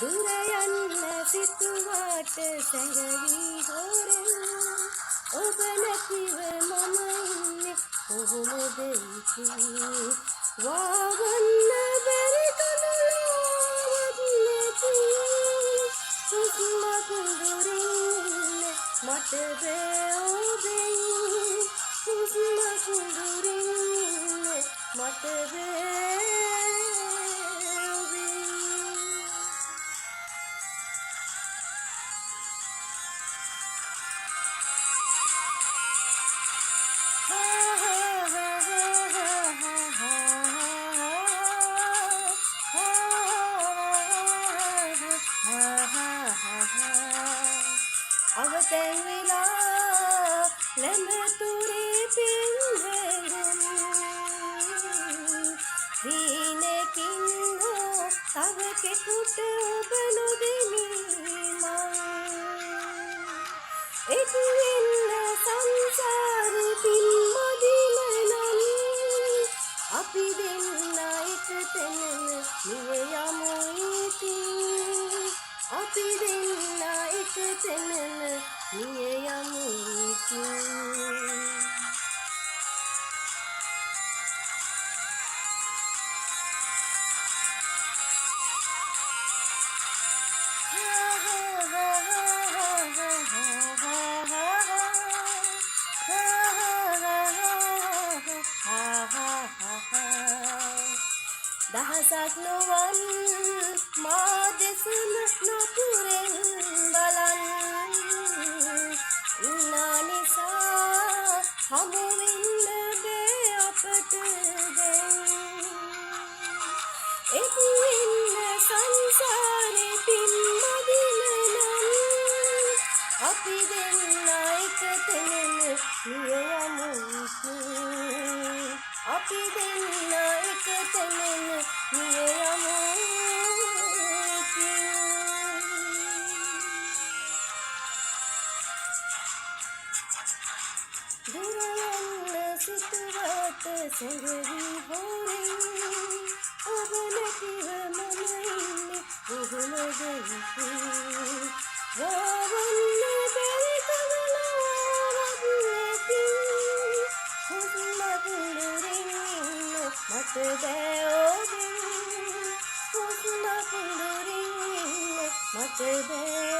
දුර යන්න සිතුවාට සැඟවි හොරෙන් ඔබ නැතිව මම ඉන්නේ කොහොමද ඉතින්? වාවන්න බැරි කඳුලාවක් නැති, හුස්මක් දුරින් ඉන්න මට බෑ ඔබෙන්. හුස්මක් දුරින් ඉන්න මට බෑ ඔබෙන්. අවතැන් වෙලා ලැබතුරේ පින්හැඟුම් හීනකින් හෝ තව කෙකුට ඔබ නොදෙමි මං. එක් වෙන්න සංසාරේ පින් මදිම නම් අපි දෙන්න එක තැනම මිය යමු ඉතින්. අපි දෙන්න එක තැනම මිය යමු ඉතින්. දහසක් නොවන් මා දෙසම නපුරෙන් බලන් ඉන්නා නිසා හමු වෙන්න බෑ අපට දැන්. එක් වෙන්න සංසාරේ පින් මදිම නම් අපි දෙන්න එක තැනම මිය යමු ඉතින්. අපි දෙන්න එක තැනම මිය යමු ඉතින්. දුර යන්න සිතුවට සැඟවි හොරෙන් ඔබ නැතිව මම ඉන්නේ කොහොමද ඉතින්? වාවන්න බැරි කඳුලාවක් නැති, හුස්මක් දුරින් ඉන්න මට බෑ ඔබෙන්. හුස්මක් දුරින් ඉන්න මට බෑ.